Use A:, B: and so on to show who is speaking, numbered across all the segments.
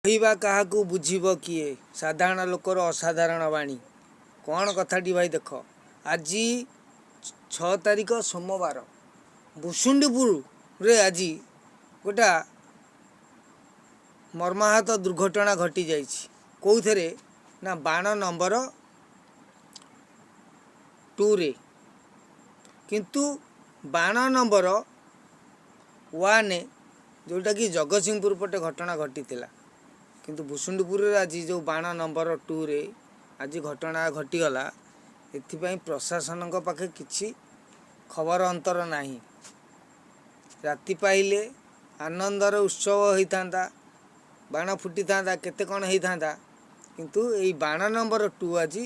A: କହିବା କାହାକୁ ବୁଝିବ କିଏ? ସାଧାରଣ ଲୋକର ଅସାଧାରଣ ବାଣୀ। କ'ଣ କଥାଟି ଭାଇ ଦେଖ, ଆଜି 6 ତାରିଖ ସୋମବାର, ଭୁଶୁଣ୍ଡିପୁରରେ ଆଜି ଗୋଟା ମର୍ମାହତ ଦୁର୍ଘଟଣା ଘଟିଯାଇଛି। କେଉଁଥିରେ ନା ବାଣ ନମ୍ବର 2ରେ। କିନ୍ତୁ ବାଣ ନମ୍ବର 1 ଯେଉଁଟାକି ଜଗତସିଂହପୁର ପଟେ ଘଟଣା ଘଟିଥିଲା, କିନ୍ତୁ ଭୁଶୁଣ୍ଡିପୁରରେ ଆଜି ଯେଉଁ ବାଣ ନମ୍ବର 2ରେ ଆଜି ଘଟଣା ଘଟିଗଲା, ଏଥିପାଇଁ ପ୍ରଶାସନଙ୍କ ପାଖେ କିଛି ଖବର ଅନ୍ତର ନାହିଁ। ରାତି ପାହିଲେ ଆନନ୍ଦର ଉତ୍ସବ ହୋଇଥାନ୍ତା, ବାଣ ଫୁଟିଥାନ୍ତା, କେତେ କ'ଣ ହେଇଥାନ୍ତା। କିନ୍ତୁ ଏଇ ବାଣ ନମ୍ବର 2 ଆଜି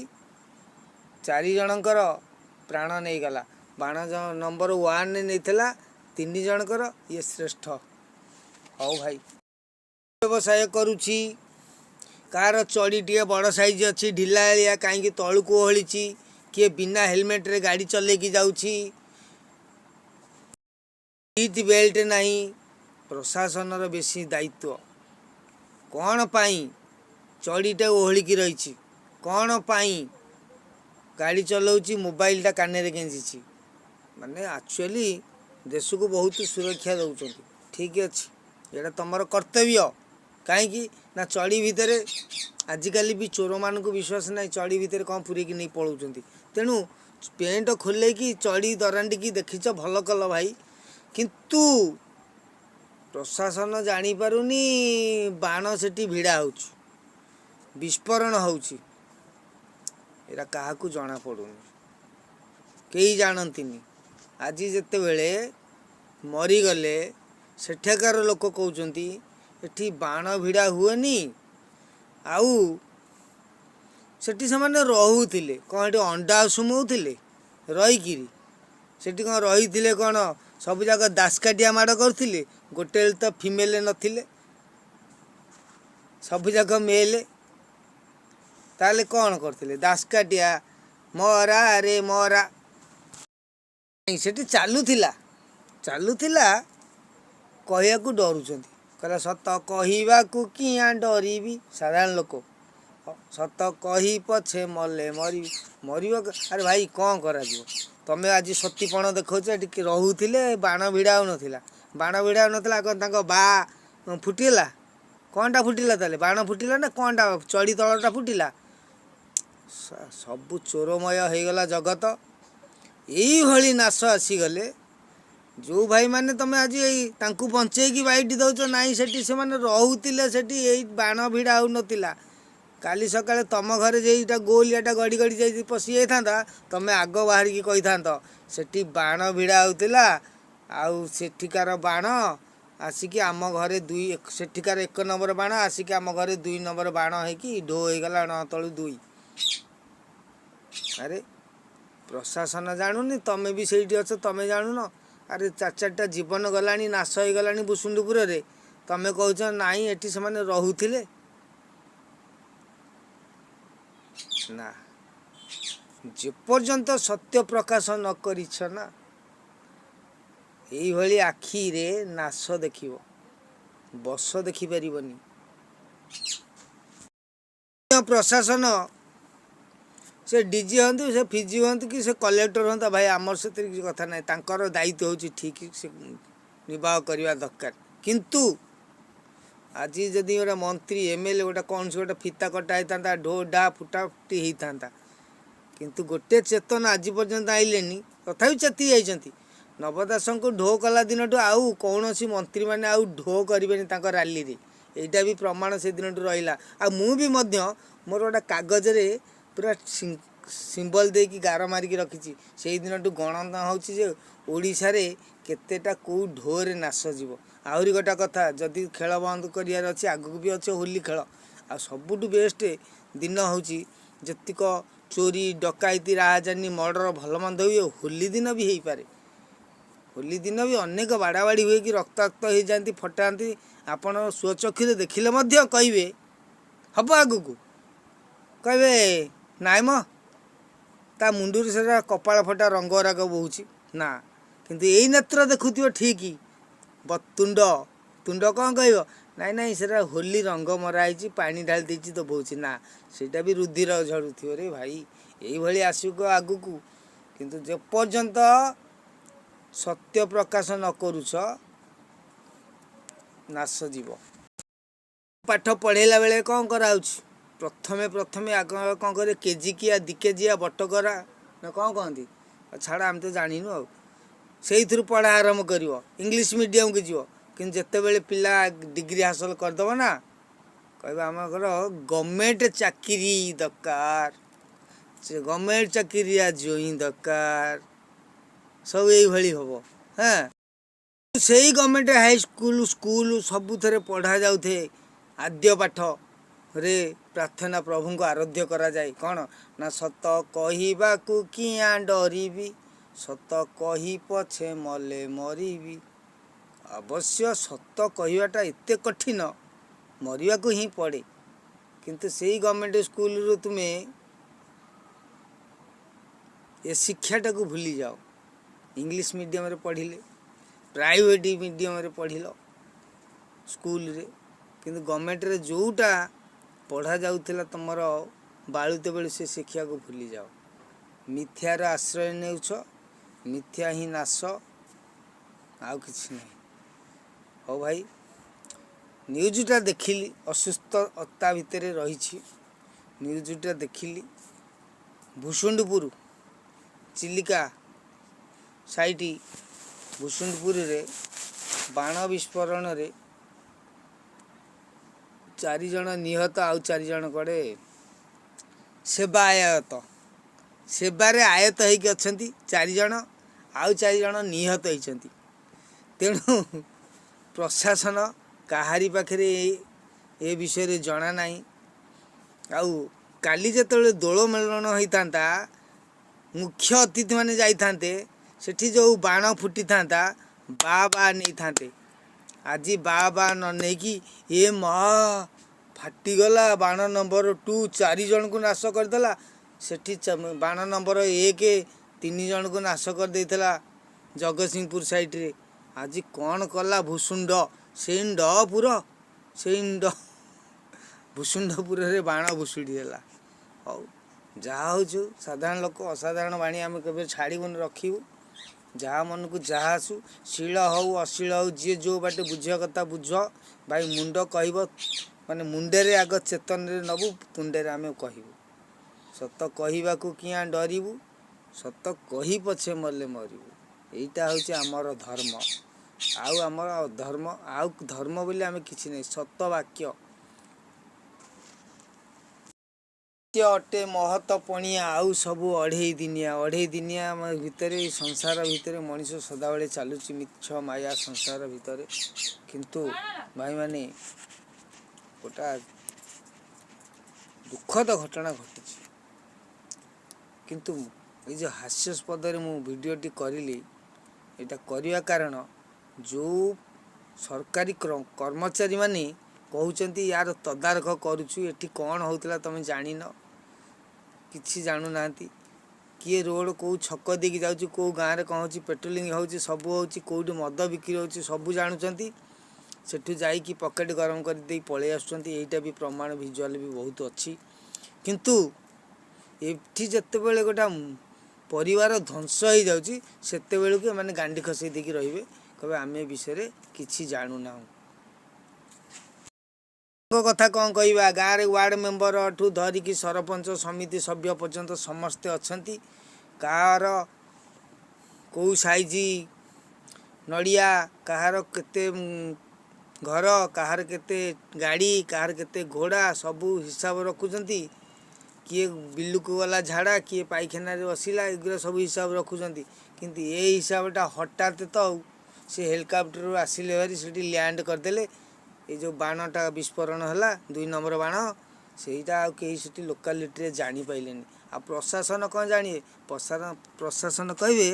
A: 4 ଜଣଙ୍କର ପ୍ରାଣ ନେଇଗଲା। ବାଣ ନମ୍ବର 1 ନେଇଥିଲା 3 ଜଣଙ୍କର, ଇଏ ଶ୍ରେଷ୍ଠ। ହଉ ଭାଇ, ବ୍ୟବସାୟ କରୁଛି, କାହାର ଚଡ଼ି ଟିକେ ବଡ଼ ସାଇଜ୍ ଅଛି, ଢିଲାଳିଆ କାହିଁକି ତଳକୁ ଓହଳିଛି, କିଏ ବିନା ହେଲମେଟ୍ରେ ଗାଡ଼ି ଚଲେଇକି ଯାଉଛି, ସିଟ୍ ବେଲ୍ଟ ନାହିଁ। ପ୍ରଶାସନର ବେଶୀ ଦାୟିତ୍ୱ। କ'ଣ ପାଇଁ ଚଡ଼ିଟା ଓହଳିକି ରହିଛି? କ'ଣ ପାଇଁ ଗାଡ଼ି ଚଲାଉଛି, ମୋବାଇଲଟା କାନରେ ଗେଞ୍ଜିଛି? ମାନେ ଆକ୍ଚୁଆଲି ଦେଶକୁ ବହୁତ ସୁରକ୍ଷା ଦେଉଛନ୍ତି, ଠିକ୍ ଅଛି, ଏଇଟା ତୁମର କର୍ତ୍ତବ୍ୟ। କାହିଁକି ନା ଚଡ଼ି ଭିତରେ ଆଜିକାଲି ବି ଚୋରମାନଙ୍କୁ ବିଶ୍ୱାସ ନାହିଁ, ଚଡ଼ି ଭିତରେ କ'ଣ ପୁରେଇକି ନେଇ ପଳାଉଛନ୍ତି। ତେଣୁ ପେଣ୍ଟ ଖୋଲେଇକି ଚଡ଼ି ଦରାଣ୍ଡିକି ଦେଖିଛ, ଭଲ କଲ ଭାଇ। କିନ୍ତୁ ପ୍ରଶାସନ ଜାଣିପାରୁନି ବାଣ ସେଠି ଭିଡ଼ା ହେଉଛି, ବିସ୍ଫୋରଣ ହେଉଛି, ଏଇଟା କାହାକୁ ଜଣାପଡ଼ୁନି, କେହି ଜାଣନ୍ତିନି। ଆଜି ଯେତେବେଳେ ମରିଗଲେ, ସେଠାକାର ଲୋକ କହୁଛନ୍ତି ଏଠି ବାଣ ଭିଡ଼ା ହୁଏନି। ଆଉ ସେଠି ସେମାନେ ରହୁଥିଲେ କ'ଣ? ଏଠି ଅଣ୍ଡା ଉଷୁମଉଥିଲେ ରହିକିରି? ସେଠି କ'ଣ ରହିଥିଲେ? କ'ଣ ସବୁ ଯାକ ଦାସକାଠିଆ ମାଡ଼ କରୁଥିଲେ? ଗୋଟେ ତ ଫିମେଲ୍ ନଥିଲେ, ସବୁଯାକ ମେଲ୍। ତାହେଲେ କ'ଣ କରୁଥିଲେ? ଦାସକାଠିଆ ମରା ରେ ମରା ସେଠି ଚାଲୁଥିଲା, ଚାଲୁଥିଲା। କହିବାକୁ ଡରୁଛନ୍ତି। କହିଲା, ସତ କହିବାକୁ କିଆଁ ଡରିବି? ସାଧାରଣ ଲୋକ ସତ କହି ପଛେ ମଲେ ମରିବି, ମରିବ। ଆରେ ଭାଇ, କ'ଣ କରାଯିବ? ତମେ ଆଜି ସତୀପଣ ଦେଖାଉଛ। ଏଠି ରହୁଥିଲେ, ବାଣ ଭିଡ଼ା ହେଉନଥିଲା, ବାଣ ଭିଡ଼ା ହେଉନଥିଲା। କ'ଣ ତାଙ୍କ ବା ଫୁଟିଗଲା? କ'ଣଟା ଫୁଟିଲା ତାହେଲେ? ବାଣ ଫୁଟିଲା ନା କ'ଣଟା? ଚଡ଼ି ତଳଟା ଫୁଟିଲା? ସବୁ ଚୋରମୟ ହେଇଗଲା ଜଗତ। ଏଇଭଳି ନାଶ ଆସିଗଲେ ଯେଉଁ ଭାଇମାନେ, ତମେ ଆଜି ଏଇ ତାଙ୍କୁ ବଞ୍ଚେଇକି ବାଇଟ୍ ଦେଉଛ, ନାହିଁ ସେଠି ସେମାନେ ରହୁଥିଲେ, ସେଠି ଏଇ ବାଣ ଭିଡ଼ା ହେଉନଥିଲା। କାଲି ସକାଳେ ତମ ଘରେ ଯେଇଟା ଗୋଲିଆଟା ଗଡ଼ି ଗଡ଼ି ଯାଇ ପଶି ଯାଇଥାନ୍ତା, ତମେ ଆଗ ବାହାରିକି କହିଥାନ୍ତ ସେଠି ବାଣ ଭିଡ଼ା ହେଉଥିଲା, ଆଉ ସେଠିକାର ବାଣ ଆସିକି ଆମ ଘରେ ଦୁଇ, ସେଠିକାର 1 ନମ୍ବର ବାଣ ଆସିକି ଆମ ଘରେ 2 ନମ୍ବର ବାଣ ହେଇକି ଢୋ ହେଇଗଲା, ଣ ତଳୁ 2। ଆରେ ପ୍ରଶାସନ ଜାଣୁନି, ତମେ ବି ସେଇଠି ଅଛ, ତମେ ଜାଣୁନ? ଆରେ 4 4ଟା ଜୀବନ ଗଲାଣି, ନାଶ ହେଇଗଲାଣି ଭୁଶୁଣ୍ଡିପୁରରେ, ତମେ କହୁଛ ନାଇଁ ଏଠି ସେମାନେ ରହୁଥିଲେ। ନା, ଯେପର୍ଯ୍ୟନ୍ତ ସତ୍ୟ ପ୍ରକାଶ ନ କରିଛ ନା, ଏଇଭଳି ଆଖିରେ ନାଶ ଦେଖିବ, ବଶ ଦେଖିପାରିବନି। ପ୍ରଶାସନ, ସେ ଡିଜି ହୁଅନ୍ତୁ, ସେ ଫିଜି ହୁଅନ୍ତୁ କି ସେ କଲେକ୍ଟର ହୁଅନ୍ତୁ, ଭାଇ ଆମର ସେଥିରେ କିଛି କଥା ନାହିଁ। ତାଙ୍କର ଦାୟିତ୍ୱ ହେଉଛି ଠିକ୍ ସେ ନିର୍ବାହ କରିବା ଦରକାର। କିନ୍ତୁ ଆଜି ଯଦି ଗୋଟେ ମନ୍ତ୍ରୀ, ଏମଏଲଏ, ଗୋଟେ କୌଣସି ଗୋଟେ ଫିତା କଟା ହେଇଥାନ୍ତା, ଢୋ ଢା ଫୁଟା ଫୁଟି ହେଇଥାନ୍ତା। କିନ୍ତୁ ଗୋଟେ ଚେତନ ଆଜି ପର୍ଯ୍ୟନ୍ତ ଆଇଲେନି। ତଥାପି ଚେତି ଯାଇଛନ୍ତି। ନବ ଦାସଙ୍କୁ ଢୋ କଲା ଦିନଠୁ ଆଉ କୌଣସି ମନ୍ତ୍ରୀମାନେ ଆଉ ଢୋ କରିବେନି ତାଙ୍କ ରାଲିରେ। ଏଇଟା ବି ପ୍ରମାଣ ସେଦିନଠୁ ରହିଲା। ଆଉ ମୁଁ ବି ମଧ୍ୟ ମୋର ଗୋଟେ କାଗଜରେ ପୁରା ସିମ୍ବଲ ଦେଇକି ଗାର ମାରିକି ରଖିଛି। ସେଇ ଦିନଠୁ ଗଣନା ହେଉଛି ଯେ ଓଡ଼ିଶାରେ କେତେଟା କେଉଁ ଢୋରେ ନାଶ ଯିବ। ଆହୁରି ଗୋଟେ କଥା, ଯଦି ଖେଳ ବନ୍ଦ କରିବାର ଅଛି, ଆଗକୁ ବି ଅଛି ହୋଲି ଖେଳ। ଆଉ ସବୁଠୁ ବେଷ୍ଟ ଦିନ ହେଉଛି, ଯେତିକ ଚୋରି, ଡକାୟତି, ରାହାଜାନି, ମର୍ଡ଼ର, ଭଲ ମନ୍ଦ ହୁଏ, ହୋଲି ଦିନ ବି ହେଇପାରେ। ହୋଲି ଦିନ ବି ଅନେକ ବାଡ଼ାବାଡ଼ି ହୁଏ କି ରକ୍ତାକ୍ତ ହେଇଯାଆନ୍ତି, ଫଟାନ୍ତି। ଆପଣ ସ୍ୱଚକ୍ଷୁରେ ଦେଖିଲେ ମଧ୍ୟ କହିବେ ହବ, ଆଗକୁ କହିବେ ନାଇଁ ମ, ତା ମୁଣ୍ଡରୁ ସେଟା କପାଳ ଫଟା ରଙ୍ଗ ରାଗ ବହୁଛି ନା। କିନ୍ତୁ ଏଇ ନେତ୍ର ଦେଖୁଥିବ ଠିକ୍, ତୁଣ୍ଡ ତୁଣ୍ଡ କ'ଣ କହିବ? ନାଇଁ ନାଇଁ, ସେଟା ହୋଲି ରଙ୍ଗ ମରା ହେଇଛି, ପାଣି ଢାଳି ଦେଇଛି ତ ବହୁଛି ନା, ସେଇଟା ବି ରୁଧିର ଝରୁଥିବ ରେ ଭାଇ। ଏଇଭଳି ଆସିବ ଆଗକୁ। କିନ୍ତୁ ଯେପର୍ଯ୍ୟନ୍ତ ସତ୍ୟ ପ୍ରକାଶ ନ କରୁଛ, ନାଶ ଯିବ। ପାଠ ପଢ଼େଇଲା ବେଳେ କ'ଣ କରାହେଉଛି? ପ୍ରଥମେ ପ୍ରଥମେ ଆଗ କ'ଣ କରିବେ? କେଜିକିଆ, 2 କେଜିଆ, ବଟକରା ନା କ'ଣ କହନ୍ତି, ଛାଡ଼, ଆମେ ତ ଜାଣିନୁ। ଆଉ ସେଇଥିରୁ ପଢ଼ା ଆରମ୍ଭ କରିବ, ଇଂଲିଶ ମିଡ଼ିୟମକୁ ଯିବ। କିନ୍ତୁ ଯେତେବେଳେ ପିଲା ଡିଗ୍ରୀ ହାସଲ କରିଦେବ ନା, କହିବ ଆମଙ୍କର ଗଭର୍ଣ୍ଣମେଣ୍ଟ ଚାକିରି ଦରକାର, ସେ ଗଭର୍ଣ୍ଣମେଣ୍ଟ ଚାକିରିଆ ଜୋଇଁ ଦରକାର, ସବୁ ଏଇଭଳି ହବ। ହଁ, ସେଇ ଗଭର୍ଣ୍ଣମେଣ୍ଟ ହାଇସ୍କୁଲ, ସ୍କୁଲ ସବୁଥିରେ ପଢ଼ା ଯାଉଥାଏ। ଆଦ୍ୟ ପାଠରେ ପ୍ରାର୍ଥନା, ପ୍ରଭୁଙ୍କୁ ଆରାଧ୍ୟ କରାଯାଏ କ'ଣ ନା, ସତ କହିବାକୁ କିଆଁ ଡରିବି, ସତ କହି ପଛେ ମଲେ ମରିବି। ଅବଶ୍ୟ ସତ କହିବାଟା ଏତେ କଠିନ, ମରିବାକୁ ହିଁ ପଡ଼େ। କିନ୍ତୁ ସେଇ ଗଭର୍ଣ୍ଣମେଣ୍ଟ ସ୍କୁଲରୁ ତୁମେ ଏ ଶିକ୍ଷାଟାକୁ ଭୁଲିଯାଅ। ଇଂଲିଶ ମିଡ଼ିୟମରେ ପଢ଼ିଲେ, ପ୍ରାଇଭେଟ ମିଡ଼ିୟମରେ ପଢ଼ିଲ ସ୍କୁଲରେ, କିନ୍ତୁ ଗଭର୍ଣ୍ଣମେଣ୍ଟରେ ଯେଉଁଟା ପଢ଼ା ଯାଉଥିଲା ତୁମର ବାଳୁତ ବେଳେ, ସେ ଶିକ୍ଷାକୁ ଭୁଲିଯାଅ। ମିଥ୍ୟାର ଆଶ୍ରୟ ନେଉଛ, ମିଥ୍ୟା ହିଁ ନାଶ, ଆଉ କିଛି ନାହିଁ। ହଉ ଭାଇ, ନ୍ୟୁଜ୍ଟା ଦେଖିଲି, ଅସୁସ୍ଥତା ଭିତରେ ରହିଛି। ନ୍ୟୁଜ୍ଟା ଦେଖିଲି, ଭୁଷୁଣ୍ଡପୁର, ଚିଲିକା ସାଇଟ୍ ଭୁଷୁଣ୍ଡପୁରରେ ବାଣ ବିସ୍ଫୋରଣରେ ଚାରିଜଣ ନିହତ, ଆଉ ଚାରିଜଣ କୁଆଡ଼େ ସେବା ଆୟତ, ସେବାରେ ଆୟତ ହେଇକି ଅଛନ୍ତି ଚାରିଜଣ, ଆଉ ଚାରିଜଣ ନିହତ ହେଇଛନ୍ତି। ତେଣୁ ପ୍ରଶାସନ କାହାରି ପାଖରେ ଏ ବିଷୟରେ ଜଣା ନାହିଁ। ଆଉ କାଲି ଯେତେବେଳେ ଦୋଳ ମେଳଣ ହେଇଥାନ୍ତା, ମୁଖ୍ୟ ଅତିଥିମାନେ ଯାଇଥାନ୍ତେ, ସେଠି ଯେଉଁ ବାଣ ଫୁଟିଥାନ୍ତା, ବା ବା ନେଇଥାନ୍ତେ। ଆଜି ବା ବା ନ ନେଇକି, ଏ ମା, ଫାଟିଗଲା ବାଣ ନମ୍ବର 2, ଚାରି ଜଣଙ୍କୁ ନାଶ କରିଦେଲା। ସେଠି ବାଣ ନମ୍ବର 1 ତିନି ଜଣଙ୍କୁ ନାଶ କରିଦେଇଥିଲା ଜଗତସିଂହପୁର ସାଇଡ଼ରେ। ଆଜି କ'ଣ କଲା ଭୁଷୁଣ୍ଡ? ସେଇ ଣ୍ଡପୁର, ସେଇ ଣ୍ଡ ଭୁଷୁଣ୍ଡପୁରରେ ବାଣ ଭୁଷୁଡ଼ି ଦେଲା। ହଉ, ଯାହା ହେଉଛୁ, ସାଧାରଣ ଲୋକ ଅସାଧାରଣ ବାଣୀ ଆମେ କେବେ ଛାଡ଼ିବୁନି, ରଖିବୁ। ଯାହା ମନକୁ ଯାହା ଆସୁ, ଶୀଳ ହଉ, ଅଶୀଳ ହଉ, ଯିଏ ଯେଉଁ ବାଟେ ବୁଝିବା କଥା ବୁଝ ଭାଇ। ମୁଣ୍ଡ କହିବ, ମାନେ ମୁଣ୍ଡରେ ଆଗ ଚେତନରେ ନେବୁ, ତୁଣ୍ଡରେ ଆମେ କହିବୁ। ସତ କହିବାକୁ କିଆଁ ଡରିବୁ, ସତ କହି ପଛେ ମଲେ ମରିବୁ। ଏଇଟା ହେଉଛି ଆମର ଧର୍ମ। ଆଉ ଆମର ଧର୍ମ, ଆଉ ଧର୍ମ ବୋଲି ଆମେ କିଛି ନାହିଁ। ସତ ବାକ୍ୟ ସତ୍ୟ ଅଟେ ମହତ ପଣିଆ, ଆଉ ସବୁ ଅଢ଼େଇ ଦିନିଆ। ଅଢ଼େଇ ଦିନିଆ ଆମ ଭିତରେ, ଏଇ ସଂସାର ଭିତରେ ମଣିଷ ସଦାବେଳେ ଚାଲୁଛି ମିଛ ମାୟା ସଂସାର ଭିତରେ। କିନ୍ତୁ ଭାଇମାନେ, ଗୋଟା ଦୁଃଖଦ ଘଟଣା ଘଟିଛି। କିନ୍ତୁ ଏଇ ଯେଉଁ ହାସ୍ୟାସ୍ପଦରେ ମୁଁ ଭିଡ଼ିଓଟି କରିଲି, ଏଇଟା କରିବା କାରଣ, ଯେଉଁ ସରକାରୀ କର୍ମଚାରୀମାନେ କହୁଛନ୍ତି ୟାର ତଦାରଖ କରୁଛୁ, ଏଠି କ'ଣ ହେଉଥିଲା ତୁମେ ଜାଣିନ, କିଛି ଜାଣୁନାହାନ୍ତି। କିଏ ରୋଡ଼ କେଉଁ ଛକ ଦେଇକି ଯାଉଛି, କେଉଁ ଗାଁରେ କ'ଣ ହେଉଛି, ପେଟ୍ରୋଲିଂ ହେଉଛି, ସବୁ ହେଉଛି, କେଉଁଠି ମଦ ବିକ୍ରି ହେଉଛି, ସବୁ ଜାଣୁଛନ୍ତି। ସେଠୁ ଯାଇକି ପକେଟ ଗରମ କରିଦେଇ ପଳେଇ ଆସୁଛନ୍ତି। ଏଇଟା ବି ପ୍ରମାଣ ଭିଜୁଆଲ ବି ବହୁତ ଅଛି। କିନ୍ତୁ ଏଠି ଯେତେବେଳେ ଗୋଟେ ପରିବାର ଧ୍ୱଂସ ହେଇଯାଉଛି, ସେତେବେଳକୁ ଏମାନେ ଗାଣ୍ଡି ଖସେଇ ଦେଇକି ରହିବେ, କହିବେ ଆମେ ଏ ବିଷୟରେ କିଛି ଜାଣୁନାହୁଁ। କଥା କ'ଣ କହିବା? ଗାଁରେ ୱାର୍ଡ଼ ମେମ୍ବରଠୁ ଧରିକି ସରପଞ୍ଚ, ସମିତି ସଭ୍ୟ ପର୍ଯ୍ୟନ୍ତ ସମସ୍ତେ ଅଛନ୍ତି। କାହାର କେଉଁ ସାଇଜ ନଡ଼ିଆ, କାହାର କେତେ ଘର, କାହାର କେତେ ଗାଡ଼ି, କାହାର କେତେ ଘୋଡ଼ା, ସବୁ ହିସାବ ରଖୁଛନ୍ତି। କିଏ ବିଲକୁ ଗଲା ଝାଡ଼ା, କିଏ ପାଇଖାନାରେ ବସିଲା, ଏଗୁଡ଼ା ସବୁ ହିସାବ ରଖୁଛନ୍ତି। କିନ୍ତୁ ଏ ହିସାବଟା ହଠାତ୍ ତ ଆଉ ସେ ହେଲିକପ୍ଟରରୁ ଆସିଲେ ଭାରି, ସେଠି ଲ୍ୟାଣ୍ଡ କରିଦେଲେ। ଏଇ ଯେଉଁ ବାଣଟା ବିସ୍ଫୋରଣ ହେଲା, 2 ନମ୍ବର ବାଣ, ସେଇଟା ଆଉ କେହି ସେଠି ଲୋକାଲିଟିରେ ଜାଣିପାରିଲେନି। ଆଉ ପ୍ରଶାସନ କ'ଣ ଜାଣିବେ? ପ୍ରଶାସନ କହିବେ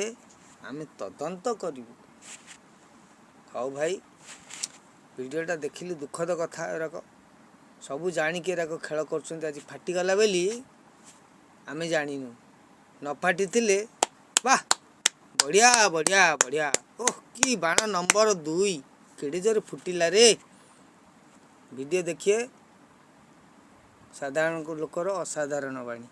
A: ଆମେ ତଦନ୍ତ କରିବୁ। ହଉ ଭାଇ, ଭିଡ଼ିଓଟା ଦେଖିଲି, ଦୁଃଖଦ କଥା। ଏରାକ ସବୁ ଜାଣିକି ଏରାକ ଖେଳ କରୁଛନ୍ତି। ଆଜି ଫାଟିଗଲା ବୋଲି ଆମେ ଜାଣିନୁ, ନ ଫାଟିଥିଲେ ବାଃ, ବଢ଼ିଆ ବଢ଼ିଆ ବଢ଼ିଆ, ଓହ କି ବାଣ ନମ୍ବର 2, କେଡ଼େ ଜୋରେ ଫୁଟିଲା ରେ। ଭିଡ଼ିଓ ଦେଖିବେ, ସାଧାରଣ ଲୋକର ଅସାଧାରଣ ବାଣୀ।